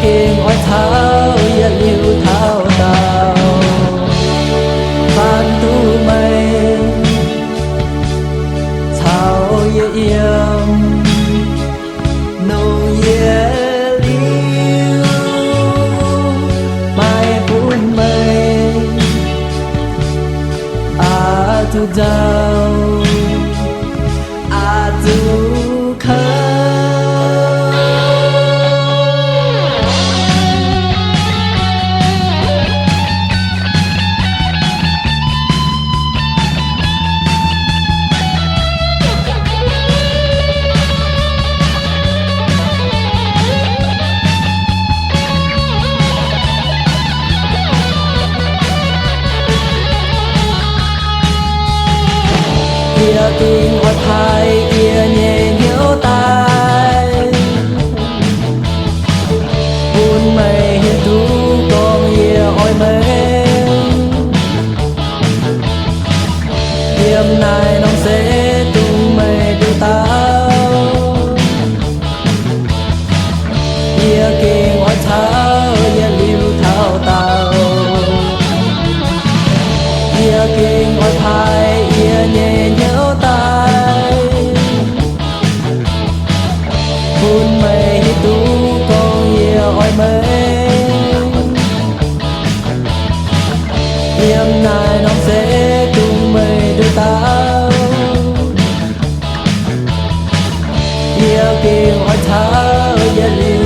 Gengh oix caux yie liuz taux daauh, faan duqv meih caux yie yiem, nongc yie liuz, maaih bun meih aqc zuqc nzauh, aqc zuqc kouv. Yie gengh oix taaih yie nyei hnyouv daaih, bun meih hiuv duqv gorngv yie oix meih. Yiem naaiv norm seix dongh meih nduqc dauh, yie gengh oix caux yie liuz taux daauh. Yie gengh oix taaih yie nyei hnyouv daaih, bun meih hiuv duqv gorngv yie oix meih. Yiem naaiv norm seix dongh meih nduqc dauh, yie gengh oix caux yie liuz